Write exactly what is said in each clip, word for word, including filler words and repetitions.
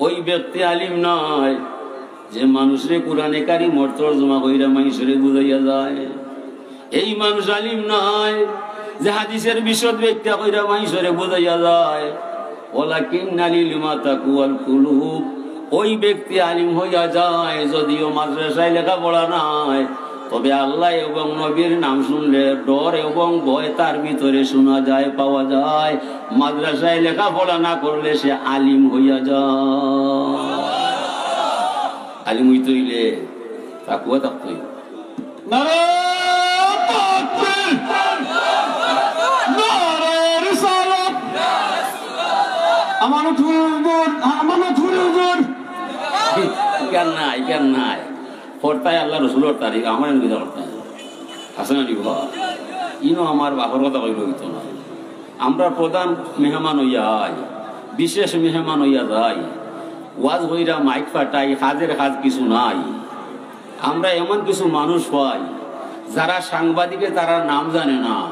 ওই ব্যক্তি আলিম নয় যে মানুষরে কোরআনে কারিমর তর্জমা কইরা মানুষরে বুঝাইয়া যায়। এই মানুষ আলিম নয় যে হাদিসের বিশদ ব্যাখ্যা কইরা মানুষরে বুঝাইয়া যায়। ওয়ালাকিন্নাল ইলমা তাকওয়াল কুলুব। ওই ব্যক্তি আলিম হইয়া যায়, যদিও মাদ্রাসায় লেখাপড়া নাই, তবে আল্লাহ এবং নবীর নাম শুনলে ডর এবং ভয় তার ভিতরে শোনা যায়, পাওয়া যায়। মাদ্রাসায় লেখাপড়া না করলে সে আলিম হইয়া যায়। আলিম হইতে হইলে তাকুয়া থাকতে হইবে। নারায়ে তাকবীর! নারায়ে রিসালাত! আমানত হুজুর, আমানত হুজুর! কেন নাই, কেন নাই? পড়তায় আল্লাহ রসুলর তারিখ, আমার এনে কিতা করতায়? আছে না নি বা? ইনো আমার বাপর কথা কইলে হইতো না। আমরা প্রধান মেহমান হইয়া আই, বিশেষ মেহমান হইয়া যাই। ওয়াজ হইরা মাইক ফাটাই, কাজের কাজ কিছু নাই। আমরা এমন কিছু মানুষ পাই, যারা সাংবাদিকে তারার নাম জানে না,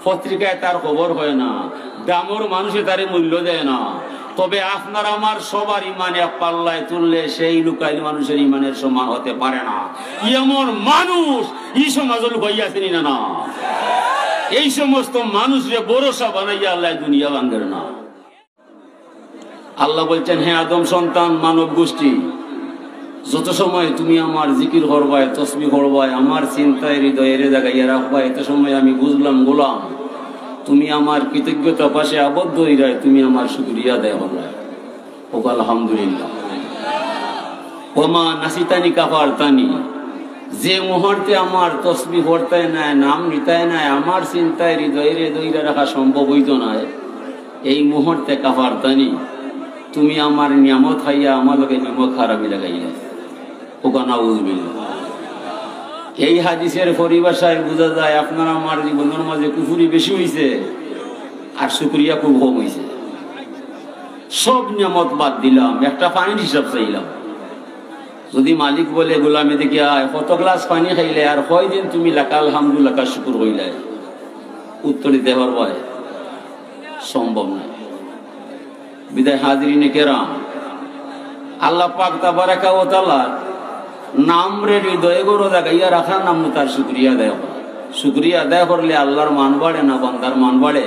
পত্রিকায় তার খবর হয় না, গ্রামের মানুষে তারে মূল্য দেয় না। তবে আপনার আমার সবার ইমান এক পাল্লায় তুললে সেই লুকাইল মানুষের ইমানের সমান হতে পারে না। এমন মানুষ এই সমাজে লুকাইয়া আছে নি না, না? এই সমস্ত মানুষরে ভরসা বানাইয়া আল্লাহ দুনিয়া ভাঙ্গের না। আল্লাহ বলছেন, হে আদম সন্তান, মানব গোষ্ঠী, যত সময় তুমি আমার জিকির করবায়, তসবি করবায়, আমার চিন্তায় হৃদয়ে জাগাইয়া রাখবায়, এত সময় আমি বুঝলাম, গোলাম, তুমি আমার কৃতজ্ঞতা পাশে আবদ্ধ হইরায়, তুমি আমার শুকরিয়া আদায় করবায়। ওকে আলহামদুলিল্লাহ। ওমা নাসিতানি কাফারতানি, যে মুহূর্তে আমার তসবি পড়তায় নায়, নাম নিতায় নায়, আমার চিন্তায় হৃদয়ে ধইরা রাখা সম্ভব হইতো নায়, এই মুহূর্তে কাফারতানি, তুমি আমার নিয়ামত খাইয়া আমার লগে নিমক হারামি লাগাইলে। ওকে নাউজুবিল্লাহ। এই হাদিসের পরিভাষায় বুঝা যায়, আপনার আমার জীবনের মাঝে কুফুরি বেশি হইছে, আর শুকরিয়া খুব কম হইছে। সব নিয়ামত বাদ দিলাম, একটা পানির হিসাব চাইলাম। যদি মালিক বলে, "গোলামে দেখি আয়, কত গ্লাস পানি খাইলে, আর কয়দিন তুমি লাকাল হামদু লাকাল শুকুর হইলে?" উত্তর দিতে পারবায়? সম্ভব নয়। বিদায় হাজিরিনে কেরাম, আল্লাহ পাক তাবারাকা ওয়া তাআলার নামরে হৃদয়ে গরো জাগাইয়া রাখার নাম তার শুকরিয়া আদায় করা। শুকরিয়া আদায় করলে আল্লাহর মান বাড়ে না বান্দার মান বাড়ে?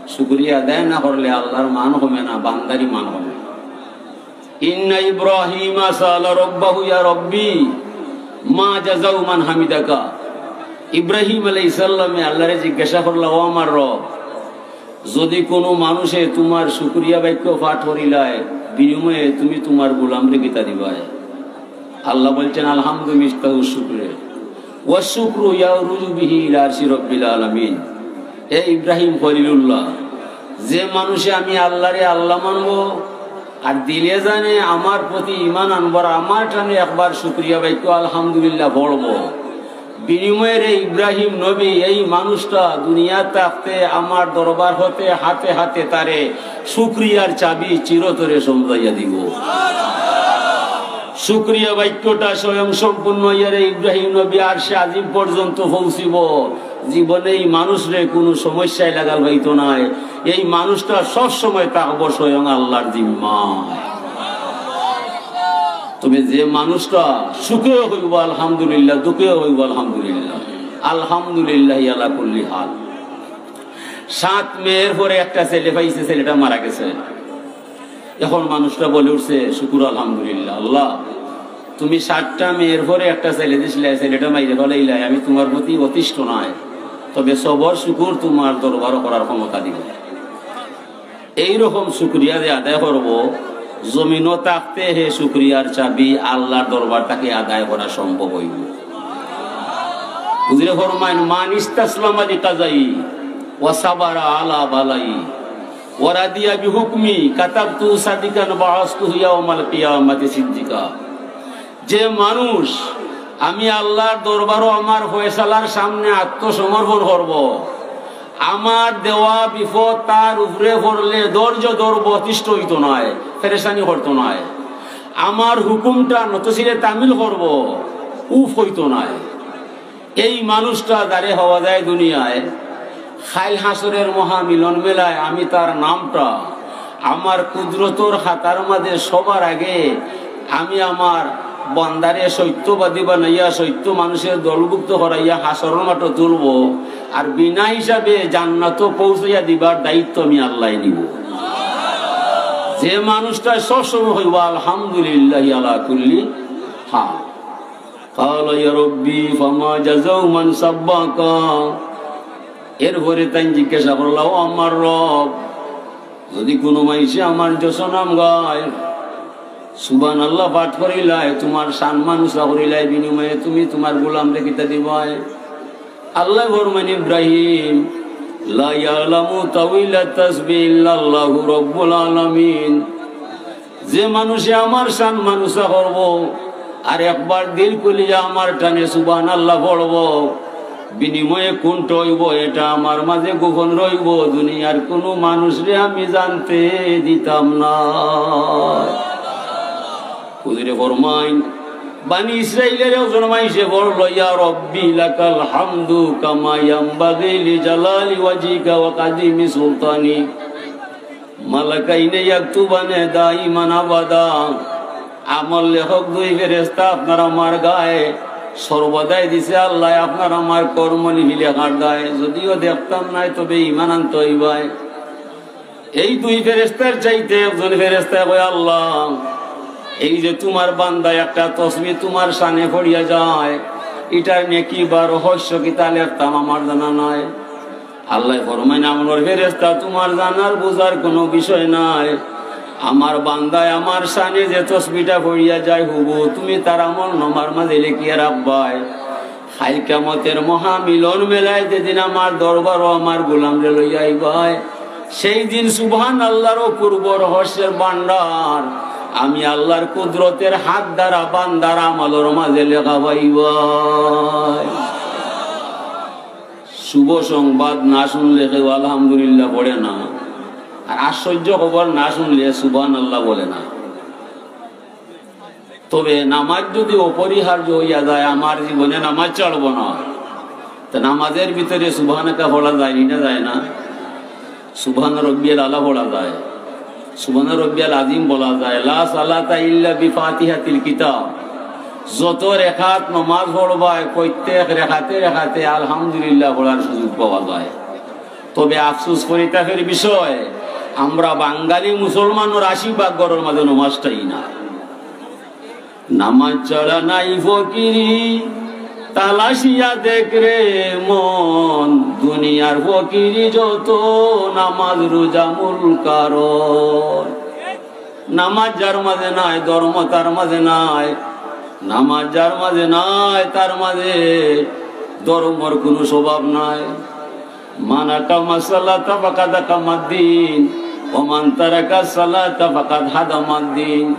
শুকরিয়া আদায় না করলে আল্লাহর মান কমে না, বান্দারই মান কমে। ইন্না ইব্রাহিমা সাআলা রাব্বাহু ইয়া রাব্বি মা জাযাউ মান হামিদাকা। ইব্রাহিম আলাইহিস সালামে আল্লাহরে জিজ্ঞাসা করলা, "ও আমার রব, যদি কোনো মানুষে তোমার শুকরিয়া বাক্য পাঠ করিলায়, বিনিময়ে তুমি তোমার গোলামরে কিতা দিবায়?" আল্লাহ বলছেন, "আলহামদু মিফতাহু শুকরে, ওয়া শুকরু ইয়ারুজু বিহি ইলা আরশি রব্বিল আলামিন।" এ ইব্রাহিম খলিলুল্লাহ, যে মানুষে আমি আল্লাহরে আল্লাহ মানবো, আর দিলে জানে আমার প্রতি ঈমান আনবার, আমার টানে একবার শুকরিয়া বাক্য আলহামদুলিল্লাহ পড়বো, বিনিময়ে রে ইব্রাহিম নবী, এই মানুষটা দুনিয়া থাকতে আমার দরবার হতে হাতে হাতে তারে শুকরিয়ার চাবি চিরতরে সমজাইয়া দিব। শুকরিয়া বাক্যটা স্বয়ং সম্পূর্ণ ইয়ারে ইব্রাহিম নবী আরশে আজিম পর্যন্ত পৌঁছিব। জীবনে এই মানুষরে কোনো সমস্যায় লাগাল পাইতো নায়। এই মানুষটা সব সময় থাকবো স্বয়ং আল্লাহর জিম্মায়। তবে যে মানুষটা সুখেও হইব আলহামদুলিল্লাহ, দুঃখেও হইব আলহামদুলিল্লাহ, আলহামদুলিল্লাহ আলা কুল্লি হাল। সাত মেয়ের পরে একটা ছেলে পাইছে, ছেলেটা মারা গেছে। এখন মানুষটা বলে উঠছে, "শুকুর আলহামদুলিল্লাহ, আল্লাহ, তুমি সাতটা মেয়ের পরে একটা ছেলে দিছিলে, ছেলেটা মাইরে ফালাইলাই, আমি তোমার প্রতি অতিষ্ঠ নাই, তবে সবর শুকুর তোমার দরবারও করার ক্ষমতা দিলে।" এইরকম শুকরিয়া যে আদায় করব, জমিনও থাকতে হে শুকরিয়ার চাবি আল্লাহর দরবার থাকি আদায় করা সম্ভব হইব। হুজুরে ফরমাইন, "মান ইস্তাসলামা লিকাযাই ওয়া সাবারা আলা বালাই ওয়া রাদিয়া বিহুকমি কাতাবতু সাদিকান বাআসতুহু ইয়াউমাল কিয়ামাতি সিদ্দিকা।" যে মানুষ আমি আল্লাহর দরবারও আমার ফয়সালার সামনে আত্মসমর্পণ করব, আমার দেওয়া বিপদ তার উপরে পড়লে ধৈর্য ধরব, অতিষ্ঠ হইতো নায়, পেরেশানি করতো নায়, আমার হুকুমটা নতশিরে তামিল করব, উফ হইতো নায়। এই মানুষটা যারে হওয়া যায় দুনিয়ায়, খাইল হাসরের মহামিলন মেলায় আমি তার নামটা আমার কুদরতর খাতার মাঝে সবার আগে আমি আমার বান্দারে সত্যবাদী বানাইয়া সত্য মানুষের দলভুক্ত করাইয়া হাশরর মাঠো তুলবো। আর বিনা হিসাবে জান্নাতো পৌঁছাইয়া দিবার দায়িত্ব আমি আল্লায় নিব। যে মানুষটা সবসময় কইবা, "আলহামদুলিল্লাহি আলা কুল্লি হাল।" قال يا رب فما جزاء من سبك। এরপরে তাইন জিজ্ঞাসা করলা, "ও আমার রব, যদি কুনু মাইনষে আমার যশোনাম গায়, সুবহানাল্লাহ পাঠ করিলায়, তুমার শান মান উচা করিলায়, বিনিময়ে তুমি তুমার গোলামরে কিতা দিবায়?" আল্লায় ফরমাইন, "ইব্রাহিম, লা ইয়ালামু তাউইলা তাসবিহ ইল্লাল্লাহু রাব্বুল আলামিন।" যে মানুষে আমার শান মান উচা করবো, আর একবার দিল খুলিয়া আমার টানে সুবহানাল্লাহ পড়বো, বিনিময়ে কুনটা অইবো, এটা আমার মাঝে গোপন রইবো, দুনিয়ার কুনু মানুষরে আমি জানতে দিতাম না। হুজুরে ফরমাইন, বানি ইসরাইলর একজন মাইনষে পড়লো, "ইয়া রব্বি লাকাল হামদু কামা ইয়ামবাগি লিজালালি ওয়াজহিকা ওয়া কাদিমি সুলতানি।" মালাকাইনে ইয়াকতুবানে দাইমান আবাদা। আমল লেখক দুই ফেরেশতা আপনার আমার গায়ে সর্বদাই দিছে আল্লায়, আপনার আমার কর্ম লিখি লেখার দায়। যদিও দেখতাম নায়, তবে ইমান আনতে অইবায়। এই দুই ফেরেশতার চাইতে একজন ফেরেশতায় কয়, "আল্লাহ, এই যে তুমার বান্দায় একটা তসবিহ তুমার শানে পড়িয়া যায়, ইটার নেকি বা রহস্য কিতা লেখতাম আমার জানা নাই।" আল্লায় ফরমাইন, "আমলর ফেরেশতা, তুমার জানার বুঝার কুনু বিষয় নাই। আমার বান্দায় আমার শানে যে তসবিহটা পড়িয়া যায়, হুবহু তুমি তার আমলনামার মাঝে লেখিয়া রাখবায়। কাইল কিয়ামতের মহামিলন মেলায় যেদিন আমার দরবারো আমার গোলামরে লইয়া আইবায়, সেই দিন সুবহানাল্লাহর অপূর্ব রহস্যের ভান্ডার আমি আল্লাহর কুদরতের হাত দ্বারা বান্দার আমলর মাঝে লেখা পাইবায়।" শুভ সংবাদ না শুনলে কেউ আলহামদুলিল্লাহ পড়ে না, আর আশ্চর্য খবর না শুনলে সুবহানাল্লাহ বলে না। তবে নামাজ যদি অপরিহার্য অইয়া যায়, আমার জীবনে নামাজ ছাড়বো না, তো নামাজের ভিতরে সুবহানাকা পড়া যায় নি না, যায় না? সুবহান রব্বিয়াল আলা পড়া যায়, সুবহান রব্বিয়াল আজিম বলা যায়, লা সালাতা ইল্লা বিফাতিহাতিল কিতাব। যত রেকাত নামাজ পড়বায়, প্রত্যেক রেকাতে রেকাতে আলহামদুলিল্লাহ পড়ার সুযোগ পাওয়া যায়। তবে আফসোস পরিতাপের বিষয়, আমরা বাঙালি মুসলমানর আশি ভাগ ঘরর মাঝে নামাজটাই না। নামাজ ছাড়া নাই ফকিরি, তালাশিয়া দেখ রে মন, দুনিয়ার ফকিরি যত, নামাজ রোজা মূল কারণ। নামাজ যার মাঝে নাই, ধর্ম তার মাঝে নাই। নামাজ যার মাঝে নাই, তার মাঝে ধর্মর কুনু স্বভাব নাই। মান আকামা সালাতা ফাকাদ আকামাদ্দিন, ওয়া মান তারাকা সালাতা ফাকাদ হাদামাদ্দিন।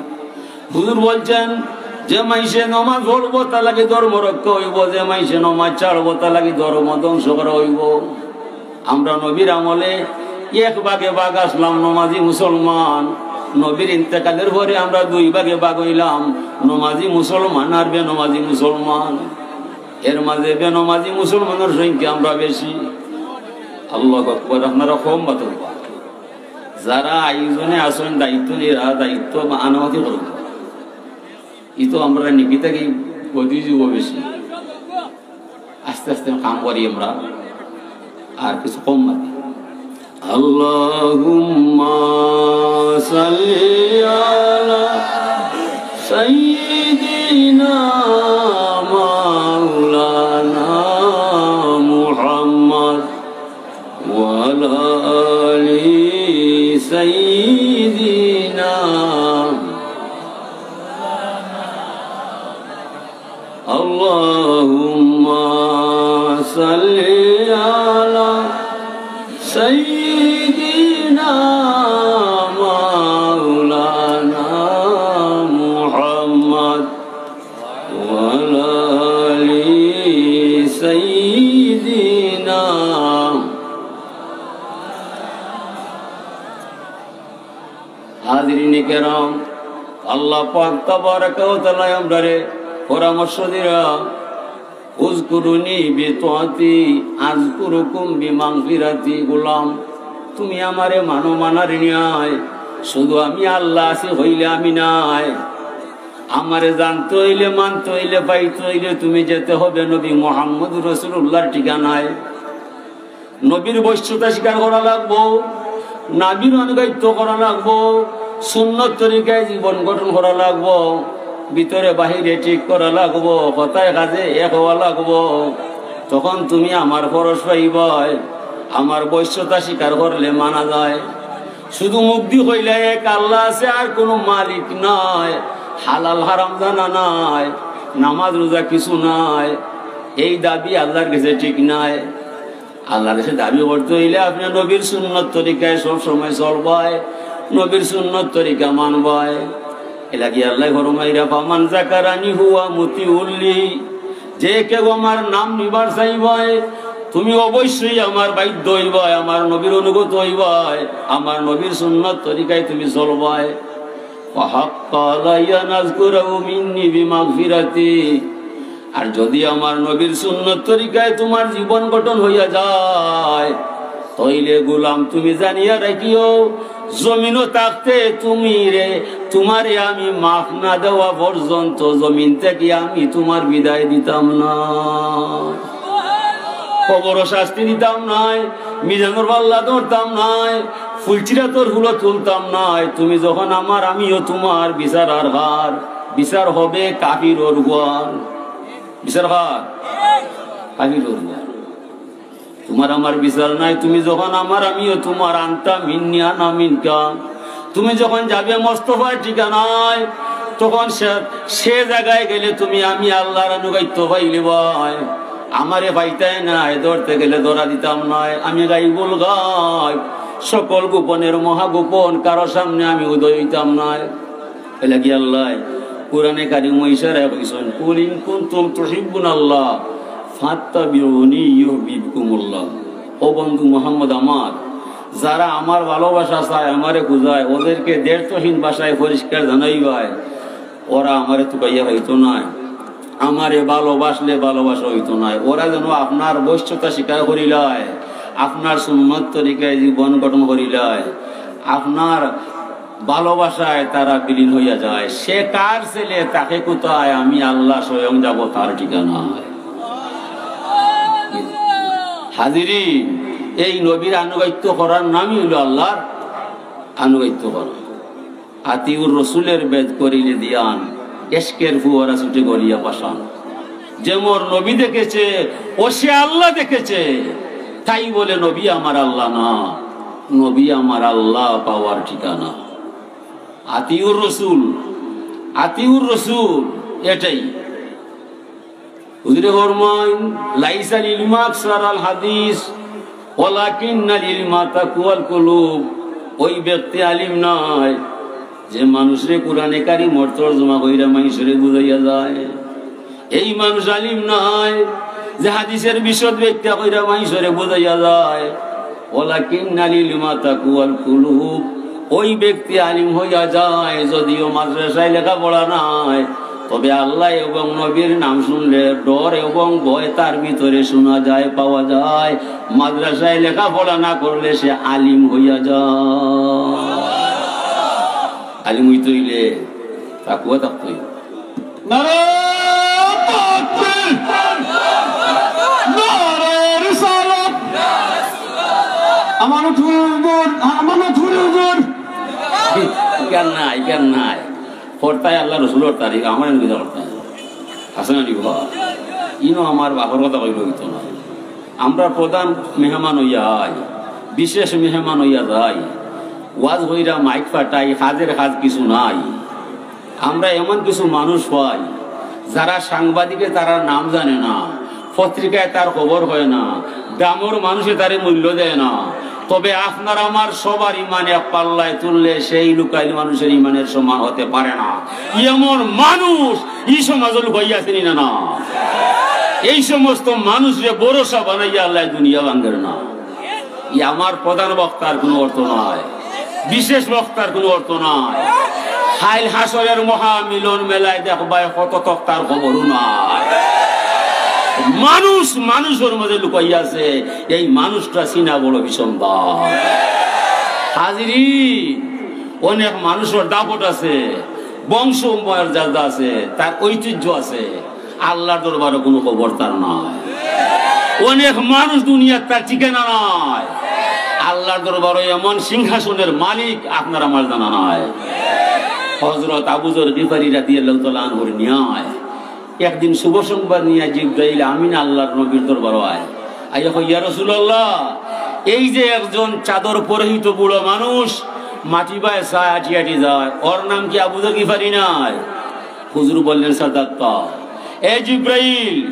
হুজুর বলছেন, যে মাইনষে নমাজ পড়বো, তার লাগি ধর্ম রক্ষা অইবো, যে মাইনষে নমাজ ছাড়বো, তার লাগি ধর্ম ধ্বংস করা অইবো। আমরা নবীর আমলে এক ভাগে ভাগ আসলাম নমাজি মুসলমান, নবীর ইন্তেকালের পরে আমরা দুই ভাগে ভাগ অইলাম, নমাজি মুসলমান আর বেনমাজি মুসলমান। এর মাঝে বেনমাজি মুসলমানর সংখ্যা আমরা বেশি। আল্লাহু আকবার, আপনারা কম মাতউক্কা। যারা আয়োজনে আছইন, দায়িত্ব নিরা, দায়িত্ব আনামাতি করউক্কা। ই তো আমরা নিকি থাকি গতি যুব বেশি। আস্তে আস্তে কাম করি আমরা, আর কিছু কম মাতি। اللهم صل على سيدنا مولانا محمد وعلى آل سيدنا اللهم صل على سيدنا مولانا محمد وعلى آل سيدنا। হাজিরিনে কেরাম, আল্লাহ পাক তাবারাকা ওয়া তাআলা আমরারে পরামর্শ দিরা, "উযকুরুনি বিতাআতি আযকুরুকুম বিমাগফিরাতি।" গোলাম, তুমি আমারে মানো, মানার নিয়ায় শুধু আমি আল্লাহ আছি কইলে আমি নায়। আমারে জানতে অইলে, মানতে অইলে, পাইতে অইলে তুমি যেতে হবে নবী মুহাম্মদ রাসূলুল্লাহর ঠিকানায়। নবীর বশ্যতা স্বীকার করা লাগবো, নবীর আনুগত্য করা লাগবো, সুন্নত তরিকায় জীবন গঠন করা লাগবো, ভিতরে বাহিরে ঠিক করা লাগবো, কথায় কাজে এক হওয়া লাগবো। তখন তুমি আমার পরশ পাইবায়। আমার বশ্যতা স্বীকার করলে মানা যায়। শুধু মুখ দি কইলে এক আল্লাহ আছে, আর কোনো মালিক নাই, হালাল হারাম জানা নাই, নামাজ রোজা কিছু নাই, এই দাবি আল্লাহর কাছে ঠিক নাই। আল্লাহর কাছে দাবি করতে অইলে আপনে নবীর সুন্নত তরিকায় সব সময় চলবায়, নবীর সুন্নত তরিকা মানবায়। এলাগি আল্লাহ ফরমাইরা, "ফামান যাকারানি হুয়া মুতিউল্লি।" যে কেউ আমার নাম নিবার চাইবায়, তুমি অবশ্যই আমার বাধ্য অইবায়, আমার নবীর অনুগত অইবায়, আমার নবীর সুন্নত তরিকায় তুমি চলবায়। "ওয়া হাক্কা আলাইয়া নাযকুরাহু মিন্নি বিমাগফিরাতি।" আর যদি আমার নবীর সুন্নত তরিকায় তোমার জীবন গঠন হইয়া যায়, তইলে গোলাম তুমি জানিয়া রাখিও, জমিনো থাকতে তুমি রে, তোমারে আমি মাফ না দেওয়া পর্যন্ত জমিন থাকি আমি তোমার বিদায় দিতাম না। কবরো শাস্তি দিতাম নায়, মিজানর পাল্লা ধরতাম নায়, ফুলসিরাতর হুলো তুলতাম নায়। তুমি যখন আমার, আমিও তোমার, বিচার আর কার? বিচার হবে কাফিরর উপর। বিচার কার? কাফিরর উপর। তোমার আমার বিচার নাই। তুমি যখন আমার, আমিও তোমার, আনতা মিন্নি আনা মিনকা। তুমি যখন যাবে মোস্তফার ঠিকানায়, তখন সে, সে জাগায় গেলে তুমি আমি আল্লাহর আনুগত্য পাইলিবায়। আমারে পাইতায় নায়, ধরতে গেলে ধরা দিতাম নায়। আমি গাইবুল গাইব, সকল গোপনের মহাগোপন, কারো সামনে আমি উদয় হইতাম নায়। এলাগি আল্লাহ কোরআনে কারিমো ইশারায় কইছইন, "কুল ইন কুনতুম তুহিব্বুনাল্লাহ ফাত্তাবিউনি ইউহবিবকুমুল্লাহ।" ও বন্ধু মোহাম্মদ আমার, যারা আমার ভালোবাসা চায়, আমারে খুঁজায়, ওদেরকে দেশত্বহীন ভাষায় পরিষ্কার জানাইবায়, ওরা আমারে তুকাইয়া পাইতো নায়, আমারে ভালোবাসলে ভালোবাসা হইতো নায়। ওরা যেন আপনার বশ্যতা স্বীকার করিলায়, আপনার সুন্নত তরিকায় জীবন গঠন করিলায়, আপনার ভালোবাসায় তারা বিলীন হইয়া যায়। সে কার ছেলে, তাকে কোথায়? আমি আল্লাহ স্বয়ং যাব তার ঠিকানায়। হাজিরিন, এই নবীর আনুগত্য করার নামই হইল আল্লাহর আনুগত্য করা। আতিউর রসুলের বেদ করিলে দিয়ান, এশকের ফুয়ারা ছুটে গলিয়া পাশান। যে মোর নবী দেখেছে, ও সে আল্লাহ দেখেছে, তাই বলে নবী আমার আল্লাহ না, নবী আমার আল্লাহ পাওয়ার ঠিকানা। আতিউর রসুল, আতিউর রসুল, এটাই। হুজুরে ফরমাইন, "লাইসাল ইলমু আকসারাল হাদিস, ওয়ালাকিন্নাল ইলমা তাকওয়াল কুলুব।" ওই ব্যক্তি আলিম নায়, যে মানুষরে কোরআনে কারিমর তর্জমা কইরা মানুষরে বুঝাইয়া যায়। এই মানুষ আলিম নায়, যে হাদিসের বিশদ ব্যাখ্যা কইরা মানুষরে বুঝাইয়া যায়। ওয়ালাকিন্নাল ইলমা তাকওয়াল কুলুব। ওই ব্যক্তি আলিম হইয়া যায়, যদিও মাদ্রাসায় লেখাপড়া নাই, তবে আল্লাহ এবং নবীর নাম শুনলে ডর এবং ভয় তার ভিতরে শোনা যায়, পাওয়া যায়। মাদ্রাসায় লেখাপড়া না করলে সে আলিম হইয়া যায়। আলিম হইতে হইলে তাকুয়া থাকতে হইবে। নারায়ে তাকবীর! নারায়ে রিসালাত! আমানত হুজুর! আমানত হুজুর! কেন নাই, কেন নাই? পড়তায় আল্লাহ রসুলর তারিফ, আমার এনে কিতা করতায়? হাসান আলী বাবা, ইনো আমার বাপর কথা কইলে হইতো না। আমরা প্রধান মেহমান হইয়া আই, বিশেষ মেহমান হইয়া যাই, ওয়াজ হইরা মাইক ফাটাই, কাজের কাজ কিছু নাই। আমরা এমন কিছু মানুষ পাই, যারা সাংবাদিকে তারার নাম জানে না, পত্রিকায় তার খবর হয় না, গ্রামের মানুষে তারে মূল্য দেয় না। তবে আপনার আমার সবার ইমান এক পাল্লায় তুললে সেই লুকাইল মানুষের ইমানের সমান হতে পারে না। এমন মানুষ এই সমাজে লুকাইয়া আছেনি না, না? এই সমস্ত মানুষরে ভরসা বানাইয়া আল্লাহ দুনিয়া ভাঙ্গের না। ই আমার প্রধান বক্তার কোনো অর্থ নাই, বিশেষ বক্তার কোনো অর্থ নাই। কাইল হাশরের মহামিলন মেলায় দেখবায় কত তক্তার খবরও নাই। মানুষ মানুষের মধ্যে লুকাইয়া আছে, এই মানুষটা চিনা বড় বিষম ব্যাপার। হাজিরিন, অনেক মানুষর দাপট আছে, বংশ মর্যাদা আছে, তার ঐতিহ্য আছে, আল্লাহর দরবারো কুনু খবর তার নাই। অনেক মানুষ দুনিয়াত তার ঠিকানা নাই। আল্লাহর দরবারো এমন সিংহাসনের মালিক আপনার আমার জানা নাই। হযরত আবু যর গিফারী রাদিয়াল্লাহু তাআলা আনহুর ন্যায় একদিন শুভ সংবাদ নিয়া জিব্রাইল আমিন আল্লাহর নবীর দরবারো আয়। আইয়া কয়, "ইয়া রাসূলুল্লাহ, এই যে একজন চাদর পরিহিত বুড়া মানুষ মাটি বায় চায়, আটি আটি যায়, ওর নাম কি আবু যর গিফারী নায়?" হুজুর বললেন, "সাদাক্তা।" "এ জিব্রাইল,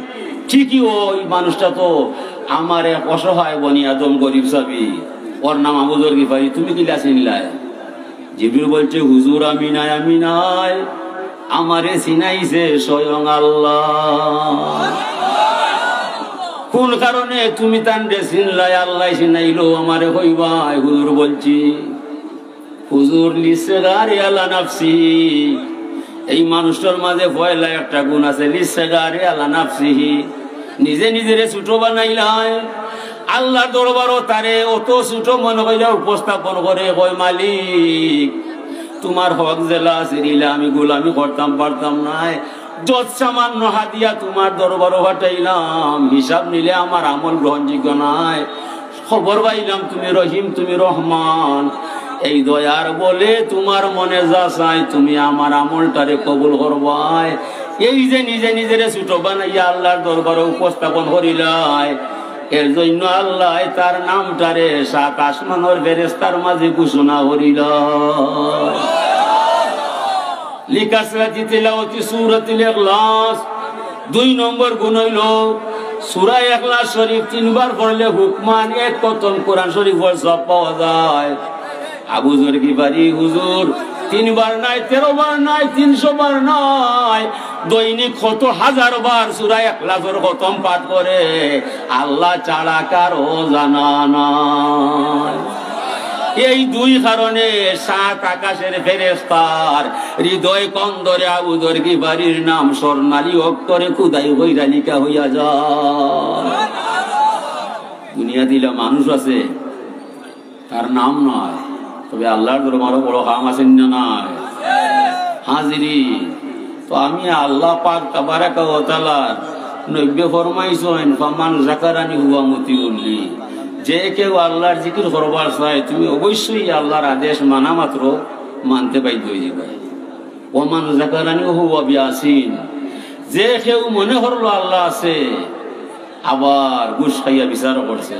ঠিকই, ওই মানুষটা তো আমার এক অসহায় বনি আদম, গরিব সাবি, ওর নাম আবু যর গিফারী, তুমি কিলা চিনলায়?" জিব্রাইল বলছে, "হুজুর, আমি নায়, আমি নায়, আমারে চিনাইছে স্বয়ং আল্লাহ।" "কোন কারণে তুমি তানরে চিনলায়, আল্লাহ চিনাইলো, আমারে কইবায়?" হুজুর বলছি, হুজুর, লিসগারে আলা নাফসিহি। এই মানুষটার মাঝে পয়লা একটা গুণ আছে, লিসগারে আলা নাফসিহি। নিজে নিজেরে ছোট বানাইলায়। আল্লাহর দরবারো তারে অত ছোট মনে করিয়া উপস্থাপন করে, কয়, "মালিক, তুমার হক যেলা আছে, ইলা আমি গোলামি করতাম পারতাম নায়। যত সামান্য হাদিয়া তুমার দরবারো পাঠাইলাম, হিসাব নিলে আমার আমল গ্রহণযোগ্য নায়। খবর পাইলাম তুমি রহিম, তুমি রহমান। এই দয়ার বলে তুমার মনে যা চায়, তুমি আমার আমলটারে কবুল করবায়।" এই যে নিজে নিজেরে ছোট বানাইয়া আল্লাহর দরবারো উপস্থাপন করিলায়, এর জন্য আল্লায় তার নামটারে সাত আসমানর ফেরেশতার মাঝে ঘোষণা করিলা। লিকাসরাতি তিলাওয়াতি সূরাতিল ইখলাস। দুই নম্বর গুণ অইলো, সূরা ইখলাস শরীফ তিনবার পড়লে হুকমান এক খতম কোরআন শরীফর সওয়াব পাওয়া যায়। আবু যর গিফারী হুজুর তিনবার নায়, তেরো বার নায়, তিনশো বার নায়, দৈনিক কত হাজার বার সূরা ইখলাসর খতম পাঠ করে, আল্লাহ ছাড়া কারো জানা নাই। এই দুই কারণে সাত আকাশের ফেরেশতার হৃদয় কন্দরে আবু যর গিফারীর নাম স্বর্ণালী অক্ষরে খোদাই কইরা লিখা হইয়া যায়। দুনিয়াত ইলা মানুষ আছে, তার নাম নাই, তবে আল্লাহর দরবারো বড় কাম আছে না নাই? হাজিরি। তো আমি আল্লাহ পাক তাবারাকা ওয়া তাআলার নবীয়ে ফরমাইছইন, "ফামান যাকারানি হুয়া মুতিউন লি।" যে কেউ আল্লাহর জিকির করবার চায়, তুমি অবশ্যই আল্লাহর আদেশ মানা মাত্র মানতে বাধ্য অইযিবায়। "ওমান যাকারানি হুয়া বিয়াসিন।" যে কেউ মনে করলো আল্লাহ আছে, আবার ঘুষ খাইয়া বিচারও করছে।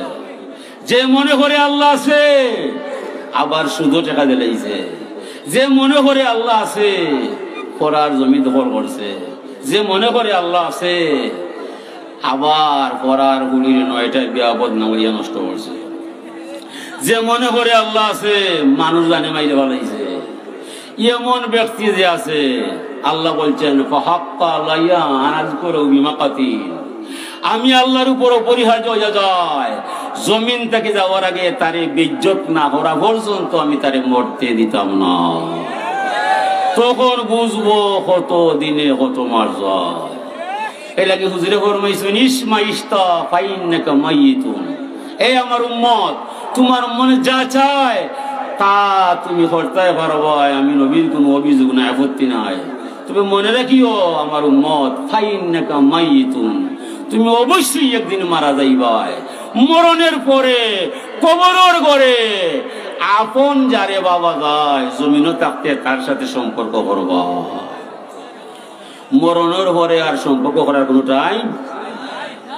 যে মনে করে আল্লাহ আছে, আবার সুদো টেকা দিলাইছে। যে মনে করে আল্লাহ আছে, পরার জমি দখল করছে। যে মনে করে আল্লাহ আছে, আবার পরার ফুড়ির নয়টা বিয়া বদনাম করিয়া নষ্ট করছে। যে মনে করে আল্লাহ আছে, মানুষ জানে মাইরে ফালাইছে। এমন ব্যক্তি যে আছে, আল্লাহ বলছেন, "ফাহাক্কা আলাইয়া আন আযকুরাহু বিমাকাতিল।" আমি আল্লাহর উপর অপরিহার্য হইয়া যায়, জমিন থাকি যাওয়ার আগে তারে বেইজ্জত না করা পর্যন্ত আমি তারে মরতে দিতাম না। তখন বুঝবো কত দিনে কত মাস যায়। এর লাগি হুজুরে ফরমাইছইন, "ইশমা ইশতা ফাইন্নাকা মাইয়িতুন।" এই আমার উম্মত, তুমার মনে যা চায় তা তুমি করতায় পারবায়, আমি নবীর কুনু অভিযোগ নাই, আপত্তি নাই। তবে মনে রাখিও আমার উম্মত, ফাইন্নাকা মাইয়িতুন, তুমি অবশ্যই একদিন মারা যাইবায়। মরণের পরে কবরর ঘরে আপন যারে ভাবা যায়, জমিনো থাকতে তার সাথে সম্পর্ক করবা। মরণর পরে আর সম্পর্ক করার কুনু টাইম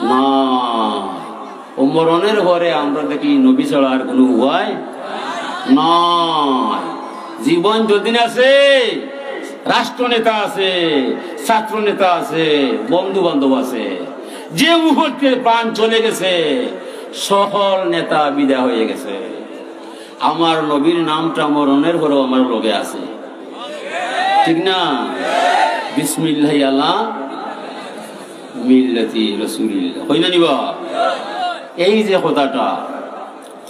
না। ও মরণর পরে আমরা দেখি নবী ছাড়া আর কুনু উপায় নাই। জীবন যতদিন আছে, রাষ্ট্রনেতা আছে, ছাত্রনেতা আছে, বন্ধু বান্ধব আছে। যে মুহূর্তে প্রাণ চলে গেছে, সকল নেতা বিদায় হয়ে গেছে। আমার নবীর নামটা মরণের পরেও আমার লগে আছে, ঠিক না? বিসমিল্লাহি আলা মিল্লাতি রাসূলিল্লাহ। কই না নিবা? এই যে কথাটা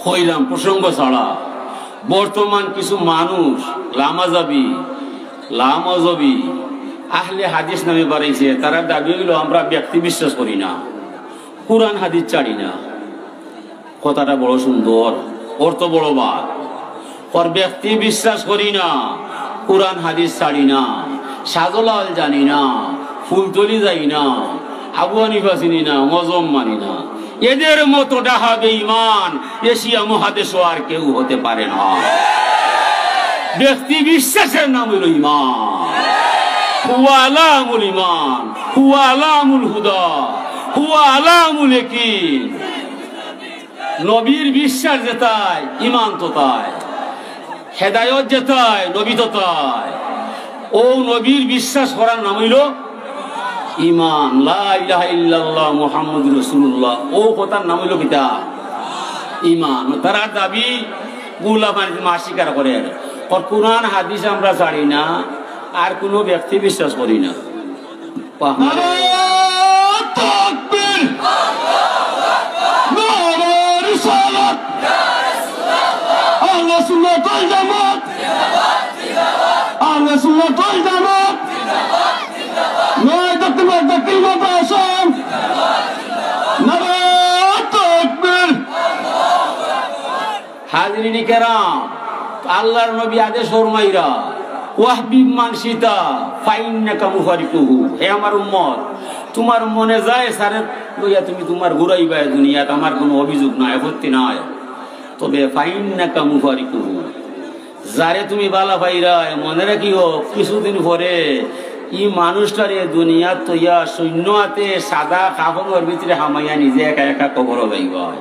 কইলাম প্রসঙ্গ ছাড়া, বর্তমান কিছু মানুষ লামাজাবি, লামজহবি, আহলে হাদিস নামে বাড়াইছে, তারার দাবি অইলো আমরা ব্যক্তি বিশ্বাস করি না, কোরআন হাদিস ছাড়ি না। কথাটা বড় সুন্দর, অর্থ বড় বাদ। পর ব্যক্তি বিশ্বাস করি না, কোরআন হাদিস ছাড়ি না, শাহজালাল জানি না, ফুলতলি যাই না, আবু হানিফা চিনি না, মজহব মানি না। এদের মতো ডাহা বেঈমান এশিয়া মহাদেশও আর কেউ হতে পারে না। ব্যক্তি বিশ্বাসের নাম হইল ইমান। হুয়া আলামুল ইমান, হুয়া আলামুল হুদা, হুয়া আলামুল ইয়াকিন। নবীর বিশ্বাস যেতায়, ইমান ততায়। হেদায়ত যেতায়, নবী ততায়। ও নবীর বিশ্বাস করার নাম হইল ইমান। লা ইলাহা ইল্লাল্লাহ মুহাম্মাদুর রাসূলুল্লাহ, ও কথার নাম হইল কিতা? ইমান। তারা দাবি গুলা মানে মা স্বীকার করে। আর কোরআন হাদিস আমরা ছাড়ি না, আর কোনো ব্যক্তি বিশ্বাস করি না। নারায়ে তাকবীর, নারায়ে রিসালাত, আহলে সুন্নাত ওয়াল জামাত, আহলে সুন্নাত ওয়াল জামাত, নারায়ে তাকবীর, তাকবীর মাদ্রাসা, নারায়ে তাকবীর। হাজিরিন কেরাম, আল্লাহর নবী আদেশ ফরমাইরা, "ওয়াহবিব মান শিতা, ফাইন্নাকা মুফারিকুহু।" হে আমার উম্মত, তোমার মনে যায় সারে লইয়া তুমি তোমার ঘুরাইবায় দুনিয়াত, আমার কোনো অভিযোগ নাই, আপত্তি নাই। তবে ফাইন্নাকা মুফারিকুহু, যারে তুমি বালা পাইরায়, মনে রাখিও, কিছুদিন পরে ই মানুষটারে দুনিয়াত থইয়া শূন্য আতে সাদা কাফনর ভিতরে হামাইয়া নিজে একা একা কবরো যাইবা।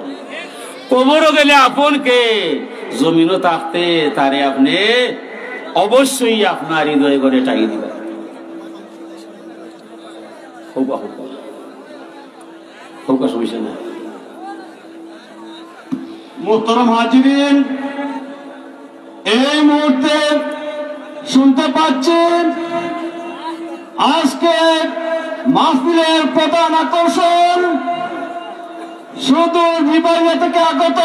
কবরো গেলে আপন কে? জমিনো থাকতে তারে আপনে অবশ্যই আপনার হৃদয় ঘরে ঠাই দিবা। হউকা, হউকা। হউকা, সমস্যা নাই। মোহতারাম হাজিরিন, এই মুহূর্তে শুনতে পাচ্ছি আজকে মাহফিলের প্রধান আকর্ষণ সুদূর রিবাইয়া থেকে আগত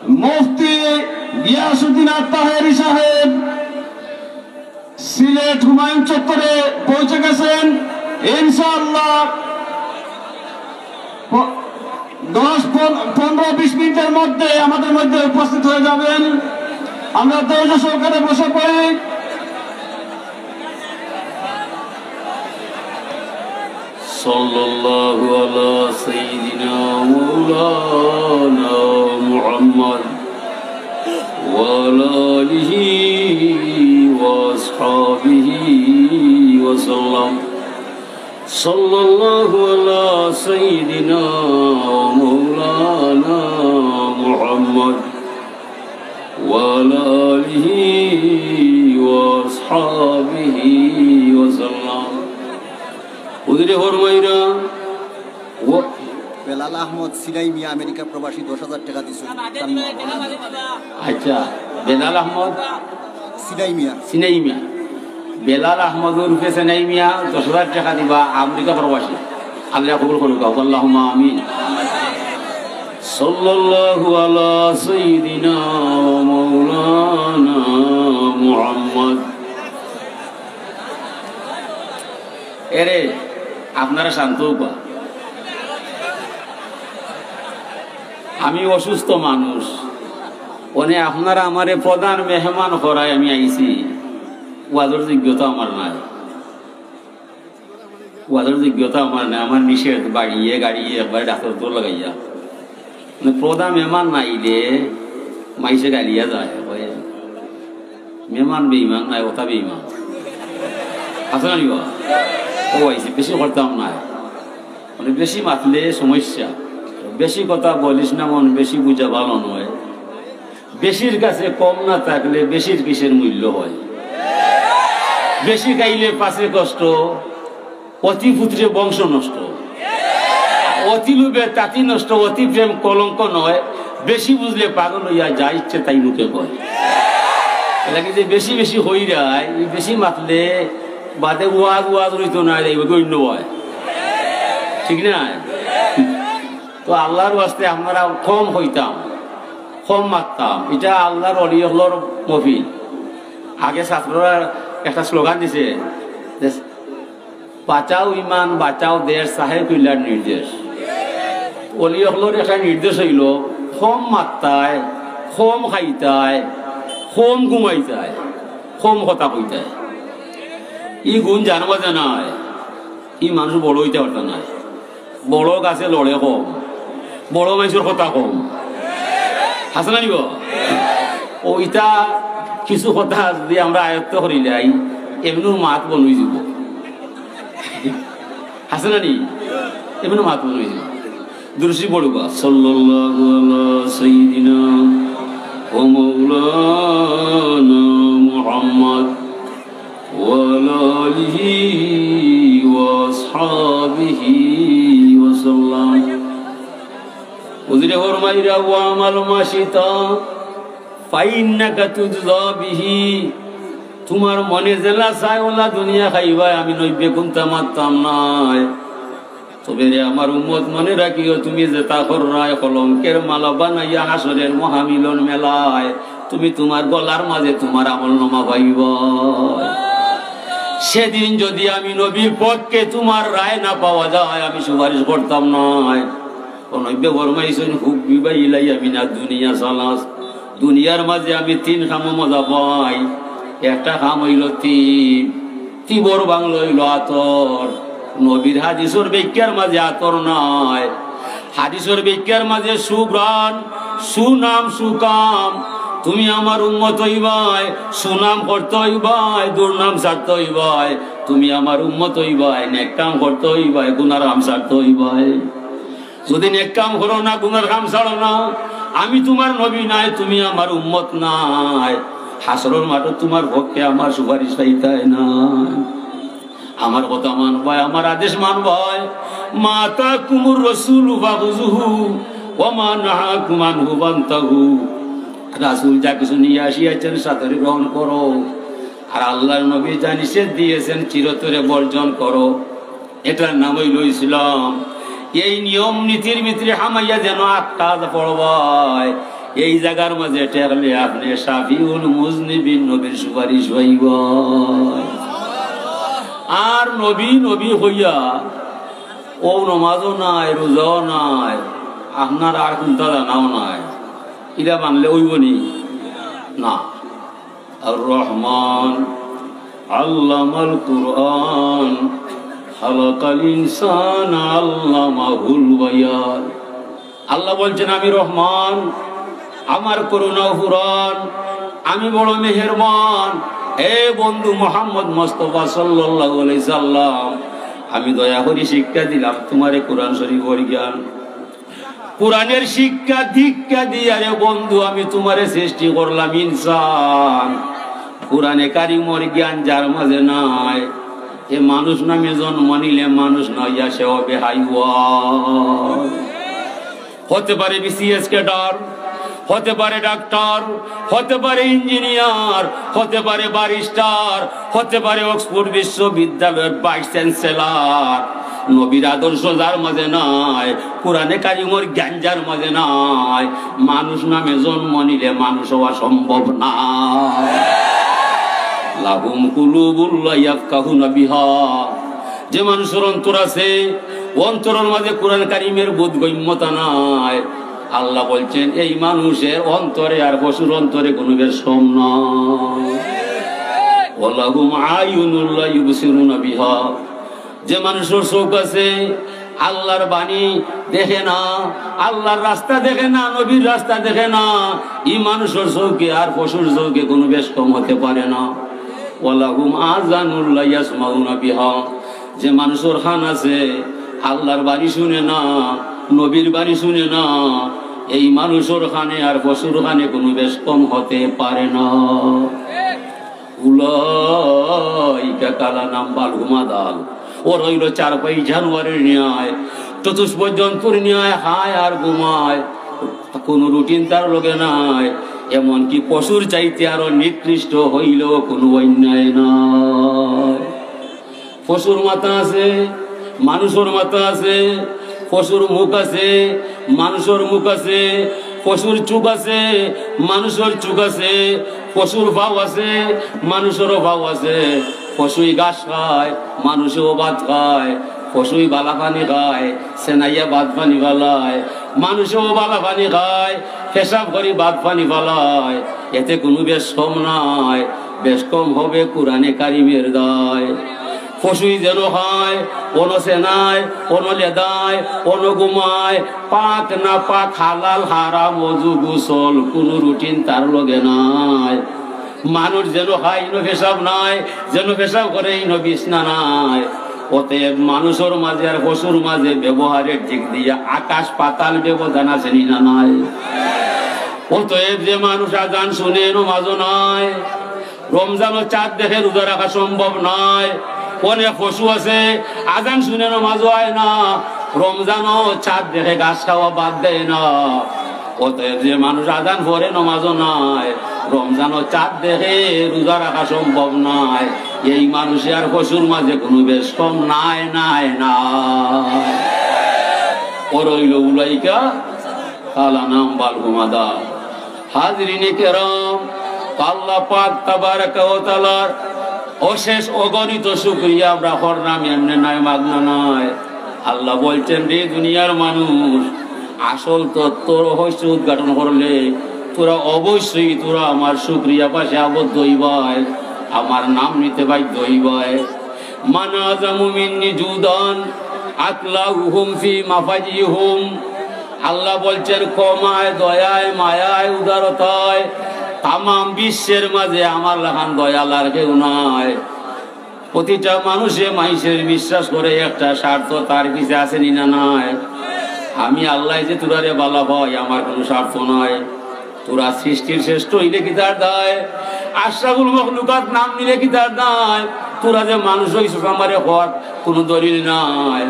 মুফতি গিয়াসউদ্দিন আত-তাহেরি সাহেব সিলেট হুমায়ুন চত্বরে পৌঁছে গেছেন। ইনশাআল্লাহ প-, দশ, পন-, পনেরো, বিশ মিনিটের মধ্যে আমাদের মধ্যে উপস্থিত হয়ে যাবেন। আমরা ধৈর্য সহকারে বসে পড়ি। صلى الله على سيدنا مولانا محمد وعلى آله وأصحابه وسلم. صلى الله على سيدنا ومولانا محمد وعلى آله وأصحابه وسلم. হুজুরে ফরমাইরা, ও বেলাল আহমদ সিনাই মিয়া আমেরিকা প্রবাসী দশ হাজার টাকা দিছে। আচ্ছা, বেলাল আহমদ সিনাই মিয়া। সিনাই মিয়া। বেলাল আহমদ ওরফে সিনাই মিয়া দশ হাজার টাকা দিবা আমেরিকা প্রবাসী। আল্লাহ কবুল করুক, আল্লাহুম্মা আমিন। সাল্লাল্লাহু আলা সাইয়্যিদিনা ওয়া মাওলানা মুহাম্মদ। এরে, আপনারা শান্ত হউক্কা। আমি অসুস্থ মানুষ, অনে আপনারা আমারে প্রধান মেহমান করায় আমি আইছি, ওয়াজর যোগ্যতা আমার নাই। ওয়াজর যোগ্যতা আমার নাই, আমার নিষেধ, বাড়িয়ে গাড়িয়ে একবারে ডাক্তার তো লাগাইয়া। মানে, প্রধান মেহমান নাইলে মাইনষে গালিয়া যায়, কয়, "মেহমান বেইমান নায়, ওটা বেইমান।" আছে না নি বা? ও আইছে, বেশি করতাম নায়। মানে, বেশি মাতলে সমস্যা। বেশি কথা বলিস না মন, বেশি বুঝা ভালো নয়। বেশির কাছে কম না থাকলে বেশির কিসের মূল্য হয়? বেশি খাইলে পাছে কষ্ট, অতি পুত্রে বংশ নষ্ট। অতি লোভে তাতি নষ্ট, অতি প্রেম কলঙ্ক নয়। বেশি বুঝলে পাগল হইয়া যা ইচ্ছে তাই মুখে কয়। এর লাগি যে বেশি বেশি হইরায়, এই বেশি মাতলে বাদে ওয়াজ ওয়াজ রইতো না, যাইব গণ্য হয়। ঠিক না? তো আল্লাহর ওয়াস্তে আপনারা কম হইতাম, কম মাততাম। এটা আল্লাহর অলি অকলর মহফিল। আগে ছাত্ররা একটা স্লোগান দিছে যে, "বাঁচাও ইমান, বাঁচাও দেশ, সাহেব কিবলার নির্দেশ।" অলি অকলর একটা নির্দেশ হইল, কম মাততায়, কম খাইতায়, কম ঘুমাইতায়, কম কথা কইতায়। ই গুণ যার মাঝে নাই, ই মানুষ বড় অইতা পারতা নায়। বড় গাছে লড়ে কম, বড় মানষর কথা কম। আছে না নিব? ও ইতা কিছু কথা যদি আমরা আয়ত্ত করিলাই, এমনেউ মাত বন অইযিবো। আছে না নি? এমনেউ মাত বন অইযিবো। দুরুদ শরিফ পড়ুক্কা। সাল্লাল্লাহু আলা সাইয়্যিদিনা ওয়া মাওলানা মুহাম্মদ ওয়া আলা আলিহি ওয়া আসহাবিহি ওয়া সাল্লাম। হুজুরে ফরমাইরা, "ওয়া আমাল মা শিতা ফাইন্নাকা তুজজা বিহি।" তুমার মনে যেলা চায় অলা দুনিয়া খাইবায়, আমি নবীয়ে কুন্তা মাততাম নায়। তবে রে আমার উম্মত, মনে রাখিও, তুমি যেতা কররায় কলঙ্কের মালা বানাইয়া হাশরের মহামিলন মেলায়, তুমি তুমার গলার মাঝে তুমার আমলনামা পাইবায়। সেদিন যদি আমি নবীর পক্ষে তুমার রায় না পাওয়া যায়, আমি সুপারিশ করতাম নায়। ও নবীয়ে ফরমাইছইন, "হুব্বিবা ইলাইয়া মিনাদ দুনিয়া সালাস।" দুনিয়ার মাঝে আমি তিন কামো মজা পাই। একটা কাম অইলো তিব, তিবর বাংলা অইলো আতর। নবীর হাদিসর ব্যাখ্যার মাঝে আতর নাই, হাদিসর ব্যাখ্যার মাঝে সুঘ্রাণ, সুনাম, সুকাম। তুমি আমার উম্মত অইবায়, সুনাম করতে অইবায়, দুর্নাম ছাড়তে অইবায়। তুমি আমার উম্মত অইবায়, নেক কাম করতে অইবায়, গুনার কাম ছাড়তে অইবায়। যদি নেক কাম করো না, গুনার কাম ছাড়ো না, আমি তুমার নবী নায়, তুমি আমার উম্মত নায়, হাশরর মাঠো তুমার পক্ষে আমার সুপারিশ পাইতায় নায়। আমার কথা মানবায়, আমার আদেশ মানবায়। মা আতাকুমুর রাসূলু ফাখুযুহু ওয়া মা নাহাকুম আনহু ফান্তাহু। রাসূল যা কিছু নিয়া আসিয়াছেন, সাদরে গ্রহণ করো। আর আল্লাহর নবী যা নিষেধ দিয়েছেন, চিরতরে বর্জন করো। এটার নাম অইলো ইসলাম। এই নিয়ম নীতির ভিতরে হামাইয়া যেন আটকা পড়বায়, এই জাগার মাঝে ঠেকলে আপনে শাফিউল মুজনিবিন, নবীর সুপারিশ পাইবায়। আর নবী নবী কইয়া অউ নমাজও নাই, রোজাও নাই, আপনার আর কুন্তা জানাও নাই, ইলা মানলে অইবো নি? না। আর রহমান আল্লামাল কুরআন, খালাকাল ইনসান আল্লামাহুল বায়ান। আল্লাহ বলছেন, "আমি রহমান, আমার করুণা ফুরান, আমি বড় মেহেরবান।" এ বন্ধু মোহাম্মদ মুস্তাফা সাল্লাল্লাহু আলাইহি সাল্লাম, আমি দয়া করি শিক্ষা দিলাম তুমারে কোরআন শরীফর জ্ঞান। কোরআনের শিক্ষা দীক্ষা দিয়া রে বন্ধু, আমি তুমারে সৃষ্টি করলাম ইনসান। কোরআনে কারিমর জ্ঞান যার মাঝে নাই, এ মানুষ নামে জন্ম নিলে মানুষ নইয়া সে হবে হাইওয়ান। হতে পারে বিসিএস ক্যাডার, হতে পারে ডাক্তার, হতে পারে ইঞ্জিনিয়ার, হতে পারে ব্যারিস্টার, হতে পারে অক্সফোর্ড বিশ্ববিদ্যালয়ের ভাইস চ্যান্সেলর। নবীর আদর্শ যার মাঝে নাই, কোরআনে কারিমর জ্ঞান যার মাঝে নাই, মানুষ নামে জন্ম নিলে মানুষ হওয়া সম্ভব না। লাহুম কুলুবুল লা ইয়াফকাহুনা বিহা। যে মানুষর অন্তর আছে, অন্তরর মাঝে কোরআন কারিমের বোধগম্যতা নাই, আল্লাহ বলছেন, এই মানুষের অন্তরে আর পশুর অন্তরে কোনো বেশ কম নাই। ওয়ালাহুম আয়ুনুল লা ইউবসিরুনা বিহা। যে মানুষর চোখ আছে, আল্লাহর বাণী দেখে না, আল্লাহর রাস্তা দেখে না, নবীর রাস্তা দেখে না, এই মানুষর চোখে আর পশুর চোখে কোনো বেশ কম হতে পারে না। ওয়ালাহুম আযানুল লা ইয়াসমাউনা বিহা। যে মানুষর কান আছে, আল্লাহর বাণী শুনে না, নবীর বাণী শুনে না, এই মানুষর কানে আর পশুর কানে কোনো বেশ কম হতে পারে না। উলাইকা কাল আনআম বাল হুম আদাল। ওরা অইলো চারপাই জানোয়ারের ন্যায়, চতুষ্পদ জন্তুর ন্যায় খায় আর ঘুমায়, কোনো রুটিন তার লগে নাই। এমনকি পশুর চাইতে আরো নিকৃষ্ট হইলেও কোনো অন্যায় নাই। পশুর মাথা আছে, মানুষর মাথা আছে, পশুর মুখ আছে, মানুষর মুখ আছে, পশুর চোখ আছে, মানুষর চোখ আছে, পশুর পাও আছে, মানুষরও পাও আছে। পশুই ঘাস খায়, মানুষেও ভাত খায়। পশুই বালা পানি খায়, সেনাইয়া ভাত পানি ফালায়, মানুষেও বালা পানি খায়। পেশাব করি ভাত পানি ফালায়, এতে কুনু বেশ কম নাই, বেশ কম হবে কুরআনে কারিমের দায়। পশুই যেন খায়, অনো সেনায়, অনো লেদায়, অনো ঘুমায়, পাক না পাক, হালাল হারাম, অজু গোসল, কুনু রুটিন তার লগে নাই। মানুষ যেন খায়, ইনো পেশাব নাই, যেন পেশাব করে, ইনো বিছনা নাই। অতএব মানুষর মাঝে আর পশুর মাঝে ব্যবহারের দিক দিয়া আকাশ পাতাল ব্যবধান আছে নি না নাই? অতএব যে মানুষ আজান শুনে নমাজও নাই, রমজানও চাঁদ দেখে রোজা রাখা সম্ভব নয়। অনেক পশু আছে, আজান শুনে নমাজও আয় না, রমজানও চাঁদ দেখে ঘাস খাওয়া বাদ দেয় না। অতএব যে মানুষ আজান পড়ে নমাজও নাই, রমজানও চাঁদ দেখে রোজা রাখা সম্ভব নয়, এই মানুষে আর পশুর মাঝে কুনু বেশ কম নাই, নাই, নাই। ওর হইল উলাইকা কালা নাম বাল ঘুমাদা। হাজিরিনে কেরাম, আল্লাহ পাক তাবারাকা ওয়া তাআলার অশেষ অগণিত শুকরিয়া আমরা করলাম, এমনে নাই, মাগনা নাই। আল্লাহ বলছেন, রে দুনিয়ার মানুষ, আসল তত্ত্বর রহস্য উদ্ঘাটন করলে তোরা অবশ্যই তোরা আমার শুকরিয়া পাশে আবদ্ধ হইবায়, আমার নাম নিতে বাধ্য হইবায়। মান আজামু মিন্নি জুদান আকলাউহুম ফি মাফাজিহুম। আল্লাহ বলছেন, ক্ষমায়, দয়ায়, মায়ায়, উদারতায় তামাম বিশ্বের মাঝে আমার লাখান দয়াল আর কেউ নাই। প্রতিটা মানুষে মানুষের বিশ্বাস করে, একটা স্বার্থ তার পিছে আছে নি না নাই? আমি আল্লাহ যে তোরারে বালা পাই, আমার কোনো স্বার্থ নাই। তোরা সৃষ্টির শ্রেষ্ঠ হইলে কিতার দায়? আশরাফুল মখলুকাত নাম নিলে কিতার দায়? তোরা যে মানুষ হইছস আমারে হওয়ার কোনো দলিল নাই।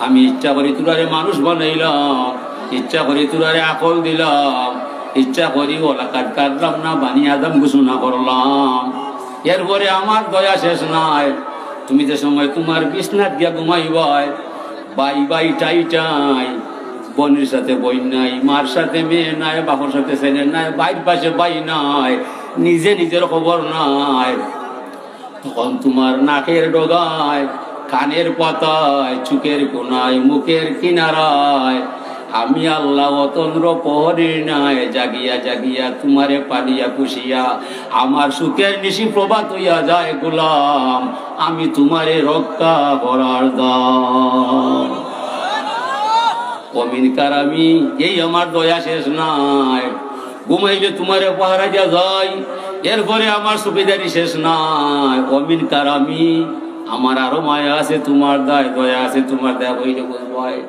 আমি ইচ্ছা করি তোরারে মানুষ বানাইলাম, ইচ্ছা করি তোরারে আকল দিলাম, ইচ্ছা করি ওয়ালাকাদ কাররামনা বানি আদম ঘোষণা করলাম। এরপরে আমার দয়া শেষ নাই। তুমি যে সময় তোমার বিছনাত গিয়া ঘুমাইবায়, বাই বাই টাই টাই, বইনর সাথে বইন নাই, মার সাথে মেয়ে নাই, বাপর সাথে ছেলে নাই, বাইর পাশে বাই নাই, নিজে নিজের খবর নাই। তখন তোমার নাকের ডগায়, কানের পাতায়, চোখের কোনায়, মুখের কিনারায় আমি আল্লাহ অতন্দ্র প্রহরীর ন্যায় জাগিয়া জাগিয়া তোমারে পালিয়া পুষিয়া আমার সুখের নিশি প্রভাত হইয়া যায় গোলাম, আমি তোমারে রক্ষা করার দায়। অমিন কারামি, এই আমার দয়া শেষ নাই। ঘুমাইলে তোমারে পাহারা দিয়া যাই, এরপরে আমার চৌকিদারি শেষ নাই। অমিন কারামি, আমার আরো মায়া আছে তোমার দায়, দয়া আছে তোমার দায়, বইলে বুঝবায়।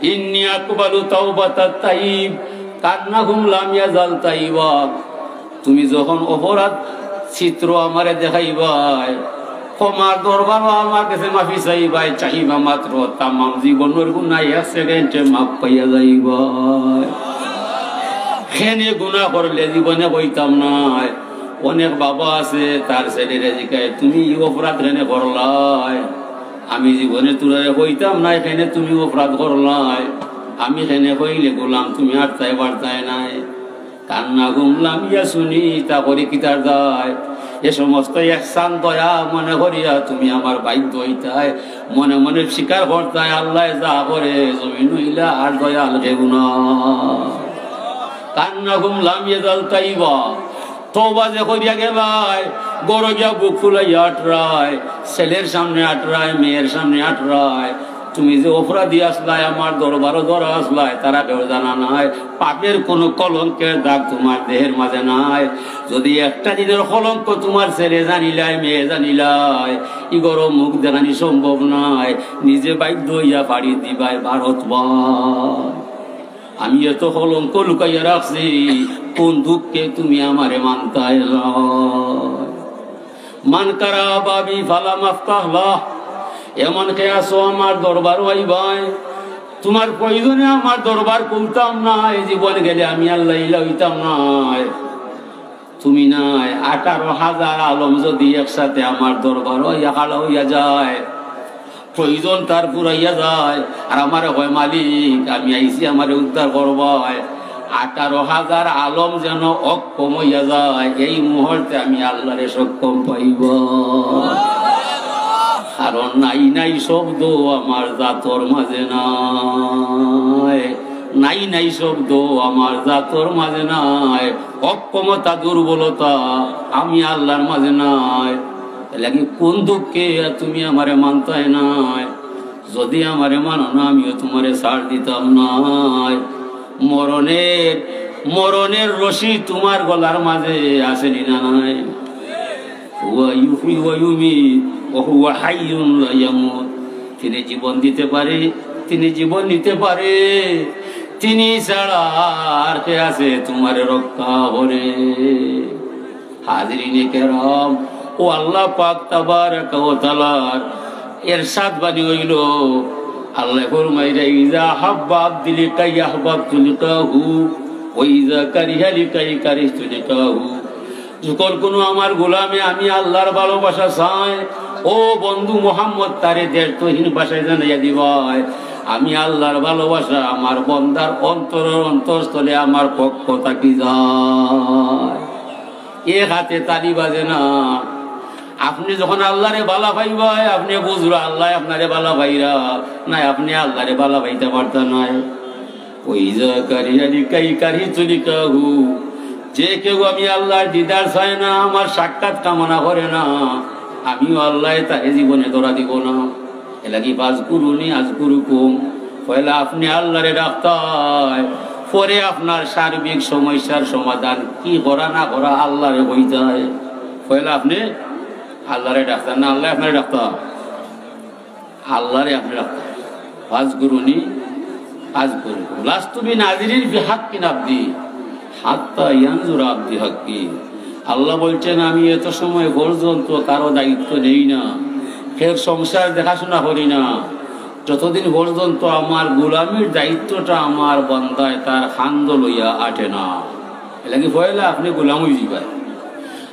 ইন্নি আকবালু তাওবাতাত তাইব কান্নাহুম লাম ইয়াজাল তাইবা। তুমি যখন অপরাধ চিত্র আমারে দেখাইবায়, ক্ষমার দরবারও আমার কাছে মাফি চাইবায়, চাহিবা মাত্র তামাম জীবনর গুনাহ এক সেকেন্ডে মাফ পাইয়া যাইবায়। খেনে গুনাহ করলে জীবনে কইতাম নায়। অনেক বাবা আছে, তার ছেলেরে জিকায়, "তুমি ই অপরাধ খেনে করলায়?" আমি জীবনে তোরারে কইতাম নায়, খেনে তুমি অপরাধ করলায়। আমি খেনে কইলে গোলাম তুমি আটতায় পারতায় নায়। কান্নাহুম লাম ইয়াসুনি, তা করি কিতার দায়? এ সমস্ত ইহসান দয়া মনে করিয়া তুমি আমার বাধ্য হইতায়, মনে মনে স্বীকার করতায়, আল্লাহ যা করে জমিন হইলা আর দয়াল কেউ না। কান্নাহুম লাম ইয়াজাল তাইবা, তওবা যে করিয়া গেলায়, ঘরো গিয়া বুক ফুলাইয়া আটরায়, ছেলের সামনে আটরায়, মেয়ের সামনে আটরায়, তুমি যে অপরাধী আসলায়, আমার দরবারও ধরা আসলায়, তারা কেউ জানা নাই। পাপের কোনো কলঙ্কের দাগ তোমার দেহের মাঝে নাই। যদি একটা দিনের কলঙ্ক তোমার ছেলে জানিলায়, মেয়ে জানিলায়, ই ঘরো মুখ দেখানি সম্ভব নাই, নিজে বাধ্য হইয়া পাড়ি দিবায় ভারত বায়। আমি এত কলঙ্ক লুকাইয়া রাখছি, কোন দুঃখে তুমি আমারে মানতায় লয়? মান কারা বাবি ফালাম আফতাহ লাহ। এমন কে আছো আমার দরবারো আইবায়, তোমার প্রয়োজনে আমার দরবার খুলতাম নায়, জীবন গেলে আমি আল্লাহ ইলা হইতাম নায়। তুমি নাই, আঠারো হাজার আলম যদি একসাথে আমার দরবারো আইয়া খাড়া হইয়া যায়, প্রয়োজন তার পুরাইয়া যায়, আর আমারে কয়, "মালিক, আমি আইছি, আমারে উদ্ধার করবায়।" আঠারো হাজার আলম যেন অক্ষম হইয়া যায়, এই মুহূর্তে আমি আল্লাহরে সক্ষম পাইব। কারণ নাই নাই শব্দ আমার জাতর মাঝে নাই। নাই নাই শব্দ আমার জাতর মাঝে নাই, অক্ষমতা দুর্বলতা আমি আল্লাহর মাঝে নাই। এর লাগি কোন দুঃখে তুমি আমারে মানতায় নাই? যদি আমারে মানো না, আমিও তোমারে ছাড় দিতাম নাই। মরণের মরণের রশি তোমার গলার মাঝে আছে নি না নাই? হুয়া ইউহয়ি ওয়া ইউমীত ওয়া হুয়া হাইয়ুন লা ইয়ামুত। তিনি জীবন দিতে পারে, তিনি জীবন নিতে পারে, তিনি ছাড়া আর কে আছে তোমারে রক্ষা করে? হাজিরিনে কেরাম, ও আল্লাহ পাক তাবারাকা ওয়া তাআলার এরশাদ বাণী অইলো, আল্লায় ফরমাইরা, "ইজা হাব্বা আবদি লিকাই আহবাবতু লিকাহু, ওয়া ইজা কারিহা লিকাই কারিহতু লিকাহু।" যখন কোনো আমার গোলামে আমি আল্লাহর ভালোবাসা চায়, ও বন্ধু মুহাম্মদ, তারে দেশতহীন ভাষায় জানাইয়া দিবায়, আমি আল্লাহর ভালোবাসা আমার বন্দার অন্তরর অন্তঃস্থলে আমার পক্ষ থাকি যায়। এক হাতে তালি বাজে না। আপনে যখন আল্লাহরে ভালা পাইবায়, আপনে বুঝরা আল্লায় আপনারে ভালা পাইরা, নায় আপনে আল্লাহরে ভালা পাইতা পারতা নায়। ওয়া ইজা কারিহা লিকাই কারিহতু লিকাহু, যে কেউ আমি আল্লাহর দিদার চায় না, আমার সাক্ষাৎ কামনা করে না, আমিও আল্লায় তারে জীবনে ধরা দিব না। এর লাগি ফাজকুরুনি আজকুরুকুম। পয়লা আপনে আল্লাহরে ডাকতায়, পরে আপনার সার্বিক সমস্যার সমাধান কি করা না করা আল্লাহরে কইতায়। পয়লা আপনে আল্লাহরে ডাকতায়, না আল্লায় আপনারে ডাকতা? আল্লাহরে আপনে ডাকতা। ফাজকুরুনি আজকুরুকুম। লাস্তু বিনাজিরিন ফি হাক্কিন আবদি হাত্তা ইয়ানজুরা আবদি হাক্কি। আল্লাহ বলছেন, আমি এত সময় পর্যন্ত কারো দায়িত্ব নেই না, কেউর সংসার দেখাশোনা করি না, যতদিন পর্যন্ত আমার গোলামির দায়িত্বটা আমার বান্দায় তার কান্ধো লইয়া আটে না। এর লাগি পয়লা আপনে গোলাম অইযিবায়।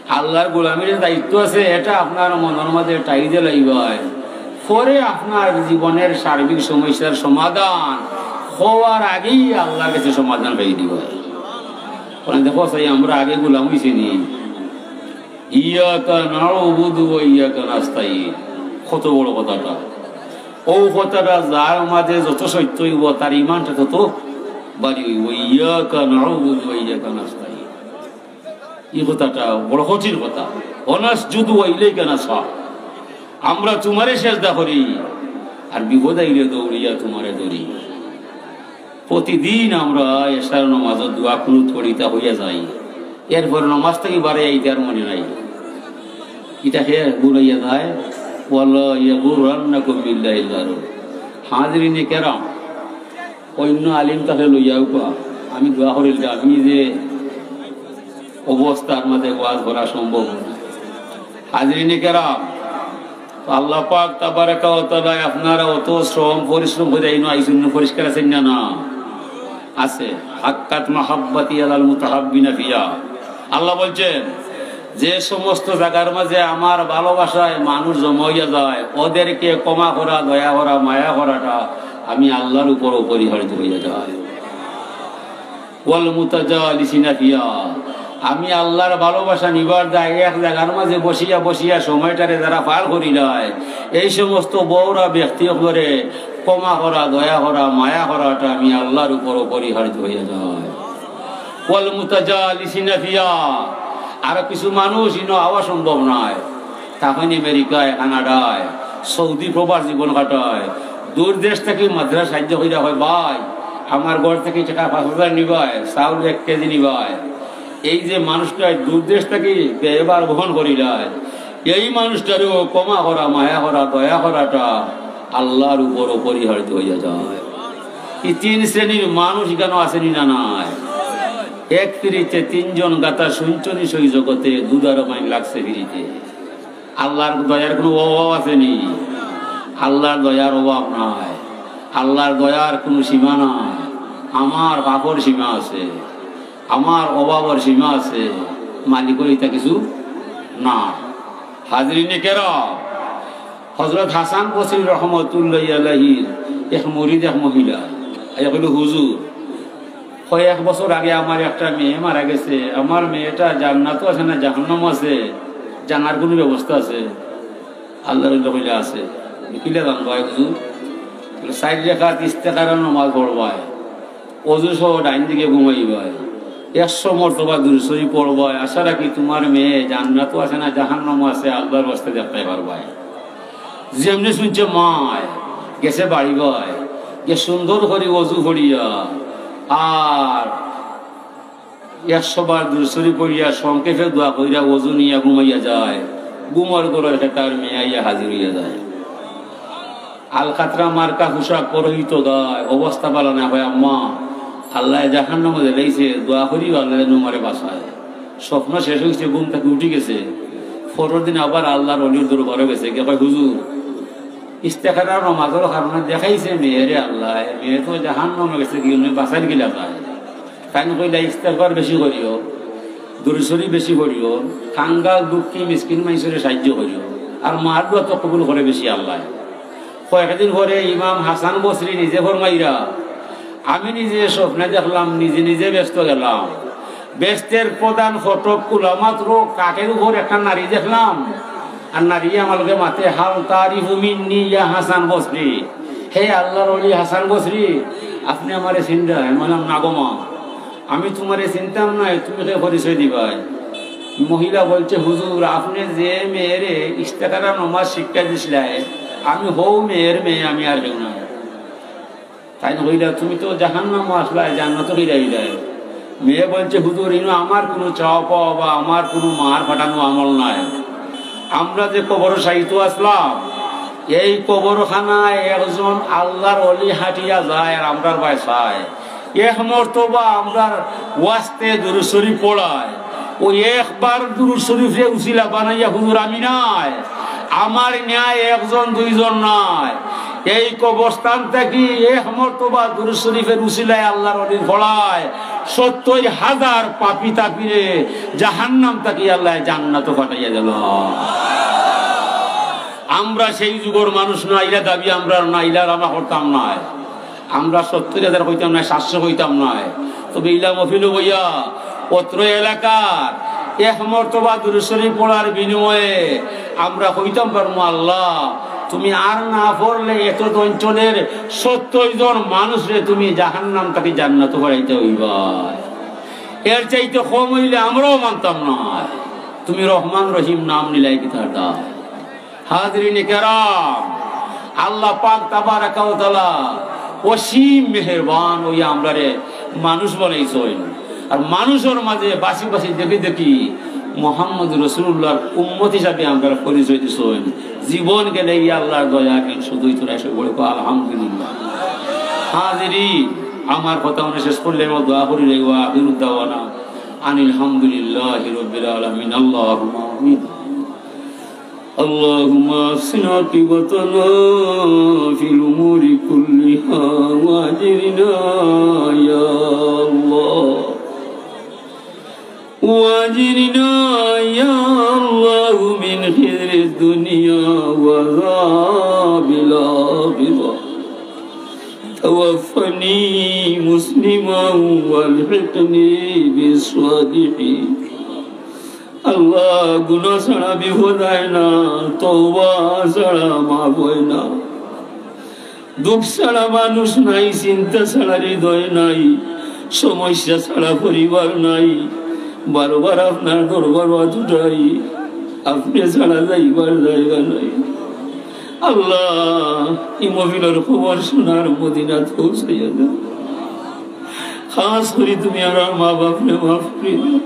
আল্লাহর গোলামির যে দায়িত্ব আছে, এটা আপনার মনর মাঝে টাই দিলাইবায়। পরে আপনার জীবনের সার্বিক সমস্যার সমাধান হওয়ার আগেই আল্লাহর কাছে সমাধান পাই দিবায়। কারণ দেখো চাই, আমরা আগে গোলাম অইছি নি? ইয়াকা না'বুদু ওয়া ইয়াকা নাস্তাইন। কত বড় কথাটা। ও কথাটা যার মাঝে যত সত্য অইবো, তার ইমানটা তত বাড়ি অইবো। ইয়াকা না'বুদু ওয়া ইয়াকা নাস্তাইন। এই কথাটা বড় কঠিন কথা। ওয়া নাসজুদু ওয়া ইলাইকা নাসআ। আমরা তোমারে সেজদা করি, আর বিপদ আইলে দৌড়িয়া তোমারে ধরি। প্রতিদিন আমরা এশার নামাজো দোয়া কুনুত পড়িতা হইয়া যাই, এরপর নামাজ থাকি বারে আইতে আর মনে নাই। ইটা হে ভুলাইয়া যায়। ওয়ালা ইয়াগুররান্নাকুম বিল্লাহিল গারুর। হাজিরিনে কেরাম, অন্য আলিম তাকে লইয়া উকা, আমি দোয়া করিল যে আমি যে অবস্থার মাঝে ওয়াজ করা সম্ভব না। হাজিরিনে কেরাম, তো আল্লাহ পাক তাবারাকা ওয়া তাআলা আপনারা অত শ্রম পরিশ্রম করে ইনো আইছইন, পরিষ্কার আছইন না? না আছে। হাক্কাত মাহাব্বাতি আলাল মুতাহাব্বিনা ফিয়া। আল্লাহ বলছেন, যে সমস্ত জায়গার মাঝে আমার ভালোবাসায় মানুষ জমা হইয়া যায়, ওদেরকে ক্ষমা করা, দয়া করা, মায়া করাটা আমি আল্লাহর উপর অপরিহার্য হইয়া যায়। ওয়াল মুতাজালিসিনা ফিয়া, আমি আল্লাহর ভালোবাসা নিবার দায় এক জায়গার মাঝে বসিয়া বসিয়া সময়টারে যারা পার করিলায়, এই সমস্ত বউরা ব্যক্তি অকলরে ক্ষমা করা, দয়া করা, মায়া করাটা আমি আল্লাহর উপর অপরিহার্য হইয়া যায়। ওয়াল মুতাজালিসিনা ফিয়া, আর কিছু মানুষ ইনো আওয়া সম্ভব নায়, তখন আমেরিকায়, কানাডায়, সৌদি প্রবাস জীবন কাটায়, দূর দেশ থাকি মাত্র সাহায্য কইরা কয়, "ভাই, আমার ঘর থাকি টেকা পাঁচ হাজার নিবায়, চাউল এক কেজি নিবায়।" এই যে মানুষটা দূর দেশ থাকি ব্যয়ভার বহন করিলায়, এই মানুষটারেও ক্ষমা করা, মায়া করা, দয়া করাটা আল্লাহর উপর অপরিহার্য হইয়া যায়। এই তিন শ্রেণীর মানুষ ইখানো আছইন না নাই? এক পিরিতে তিনজন গাথা, শুনছনি সই জগতে, দুধার মাইন লাগছে পিরিতে। আল্লাহর দয়ার কুনু অভাব আছে নি? আল্লাহর দয়ার অভাব নাই, আল্লাহর দয়ার কুনু সীমা নাই। আমার পাপর সীমা আছে, আমার অভাবর সীমা আছে, মালিকর ইতা কিছু না। হাজিরিনে কেরাম, হযরত হাসান বসরি রহমতুল্লাহি আলাইহির এক মুরিদ, এক মহিলা, আইয়া কইল, "হুজুর, কয়েক বছর আগে আমার একটা মেয়ে মারা গেছে, আমার মেয়েটা জান্নাতো আছে না জাহান্নামো আছে, জানার কুনু ব্যবস্থা আছে?" আল্লাহর ওলি কইলা, "আছে।" "কিলা জানবায় হুজুর?" বলে, "চাইর রাকাত ইস্তেখারার নামাজ পড়বায়।" অজু সহ ডাইন দিকে ঘুমাইবায়, একশো মর্তবা দুরুদ শরিফ পড়বায়, আশা রাখি তুমার মেয়ে জান্নাতও আছে না জাহান্নামও আছে, আল্লার ওয়াস্তে দেখতায় পারবায়। যেমনে শুনছে মায়, গেছে বাড়িবায়, গিয়া সুন্দর করি অজু করিয়া আর একশো বার দুরুদ শরিফ পড়িয়া সংক্ষেপে দোয়া করিয়া অজু নিয়া ঘুমাইয়া যায়। ঘুমর ঘরো দেখে তার মেয়ে আইয়া হাজির অইয়া যায়। আলকাতরা মার্কা পোশাক পরিহিত গায়, অবস্থা ভালা না, কয়, "আম্মা, আল্লায় জাহান্নামো দিলাইছে, দোয়া করিও আল্লায় যেন আমারে বাঁচায়।" স্বপ্ন শেষ অইছে, ঘুম থাকি উঠি গেছে। পরর দিন আবার আল্লার অলির দরবারো গেছে, গিয়া কয়, "হুজুর, ইস্তেখারার নমাজর কারণে দেখাইছে মেয়েরে আল্লায়, মেয়ে তো জাহান্নামো গেছে, গিয়া বাঁচাইল কিলা যায়?" তাইন কইলা, "ইস্তেগফার বেশি করিও, দুরুদ শরিফ বেশি করিও, কাঙ্গাল দুঃখী মিসকিন মানষরে সাইয্য করিও, আর মার দোয়া তো কবুল করে বেশি আল্লায়।" কয়েকদিন পরে ইমাম হাসান বসরি নিজে ফরমাইরা, "আমি নিজে স্বপ্নে দেখলাম, নিজে নিজে বেহেস্তো গেলাম, বেহেস্তের প্রধান ফটক খুলা মাত্র কাঠের উপর একটা নারী দেখলাম, আর নারী আমার লগে মাতে, 'হাল তারিফু মিন্নি ইয়া হাসান বসরি, হে আল্লার অলি হাসান বসরি, আপনে আমারে চিনরা?' আমি বললাম, 'না গো মা, আমি তুমারে চিনতাম নায়, তুমি কে পরিচয় দিবায়?'" মহিলা বলছে, "হুজুর, আপনে যে মেয়েরে ইস্তেখারা নমাজ শিক্ষা দিছলায়, আমি হউ মেয়ের মেয়ে, আমি আর কেউ নায়।" তাইন কইলা, "তুমি তো জাহান্নামো আছলায়, জান্নাতো কিলা আইলায়?" মেয়ে বলছে, "হুজুর, ইনো আমার কুনু চাওয়া পাওয়া বা আমার কুনু মার পাঠানো আমল নায়। আমরা যে কবরো শায়িত আছলাম, এই কবরখানায় একজন আল্লার অলি হাঁটিয়া যায় আর আমরার বায় চায়। এক মর্তবা আমরার ওয়াস্তে দুরুদ শরিফ পড়ায়, অউ একবার দুরুদ শরিফরে উছিলা বানাইয়া হুজুর আমি নায়, আমার ন্যায় একজন দুইজন নায়, এই কবরস্থান থাকি এক মর্তবা দুরুদ শরিফের উছিলায় আল্লার অলির পড়ায় সত্তইর হাজার পাপী তাপীরে জাহান্নাম থাকি আল্লায় জান্নাতো পাঠাইয়া দিলা।" আমরা সেই যুগর মানুষ না, ইলা দাবি আমরার না, ইলা আমরা করতাম নায়। আমরা সত্তইর হাজার কইতাম নায়, সাতশো কইতাম নায়, তবে ইলা মহফিলো বইয়া অত্র এলাকার এক মর্তবা দুরুদ শরিফ পড়ার বিনিময়ে আমরা কইতাম পারমু, "আল্লাহ, তুমি আর না পড়লে এত অঞ্চলের সত্তইর জন মানুষরে তুমি জাহান্নাম থাকি জান্নাতো পাঠাইতা অইবা। এর চাইতে কম অইলে আমরাও মানতাম নায়। তুমি রহমান রহিম নাম নিলায় কিতার দায়?" হাজিরিনে কেরাম, আল্লাহ পাক তাবারাকা ওয়া তাআলা অসীম মেহেরবান অইয়া আমরারে মানুষ বানাইছইন। আর মানুষর মাঝে বাছি বাছি দেখি দেখি মুহাম্মদ রাসূলুল্লাহর উম্মত হিসাবে আমরারে পরিচয় দিছইন। জীবন গেলে ই আল্লাহর দয়া, কিন্তু শুধুই তোরা এসে বলে, "আলহামদুলিল্লাহ।" হাজিরিন, আমার কথা অনে শেষ করলে আমার দোয়া করি রে, ওয়া আখিরু দাওয়ানা আনিল হামদুলিল্লাহি রাব্বিল আলামিন। আল্লাহুম্মা আমিন। اللهم أحسن عاقبتنا في الأمور كلها وأجرنا يا الله، وأجرنا يا الله من خزي الدنيا وعذاب الآخرة. توفني مسلما وألحقني بالصالحين. আল্লাহ, গুনাহ ছাড়া বিপদ হয় না, তওবা ছাড়া মাফ হয় না। দুঃখ ছাড়া মানুষ নাই, চিন্তা ছাড়া হৃদয় নাই, সমস্যা ছাড়া পরিবার নাই। বারবার আপনার দরবার হাত উঠাই, আপনি ছাড়া যাইবার জায়গা নাই। আল্লাহ, ই মহফিলর খবর সোনার মদিনাত পৌঁছাইয়া দেও। খাস করি তুমি আমরার মা বাপরে মাফ করি দেও।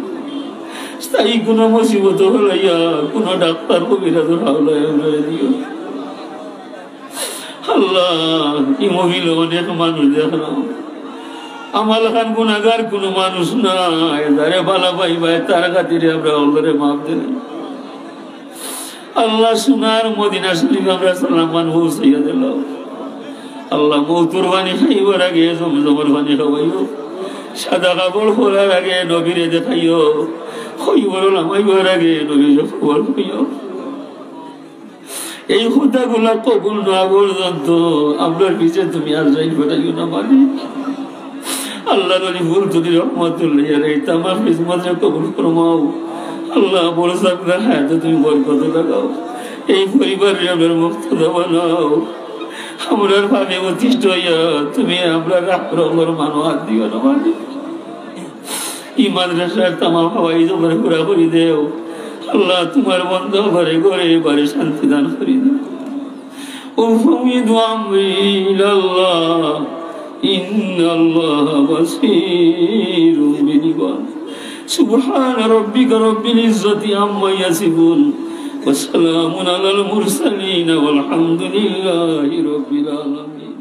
স্থায়ী কোনো মুসিবত হলাইয়া, কোনো ডাক্তার কবিরাজর হাওলায় আমরারে দিও। আল্লাহ, ই মহফিলো অনেক মানুষ দেখলাম, আমার লাখান গুনাহগার কোনো মানুষ নাই, যারে ভালা পাইবায় তার খাতিরে আমরা হকলরে মাফ দিলাম। আল্লাহ, সোনার মদিনা শরীফ আমরার সালাম খান পৌঁছাইয়া দিলাও। আল্লাহ, মউতর পানি খাইবার আগে জমজমর পানি খাওয়াইও, সাদা কাপড় পরার আগে নবীরে দেখাইও, কবরো লামাইবার আগে নবীরে কবর কইও। এই কথাগুলা কবুল না পর্যন্ত আমরার পিছে তুমি আজরাইল পাঠাইও না মালিক। আল্লাহর ওলি ফুলতলি রহমতুল্লাহ আলাইহি তামাম খিদমতরে কবুল ফরমাও। আল্লাহ, বড় সাহেবর হায়াতে তুমি বরকত লাগাও। এই পরিবাররে আমরার মুক্তদা বানাও। আমরার পাপে অতিষ্ঠ অইয়া তুমি আমরার রাগ রগর মানো আর দিও না মালিক। ই মাদ্রাসার তামাম হাফিজ অকলরে পুরা করি দেও। আল্লাহ, তুমার বন্দা অকলরে ঘরে বারে শান্তি দান করি দেও। أفوض أمري إلى الله إن الله بصير بالعباد. سبحان ربك رب العزة عما يصفون وسلام على المرسلين والحمد لله رب العالمين.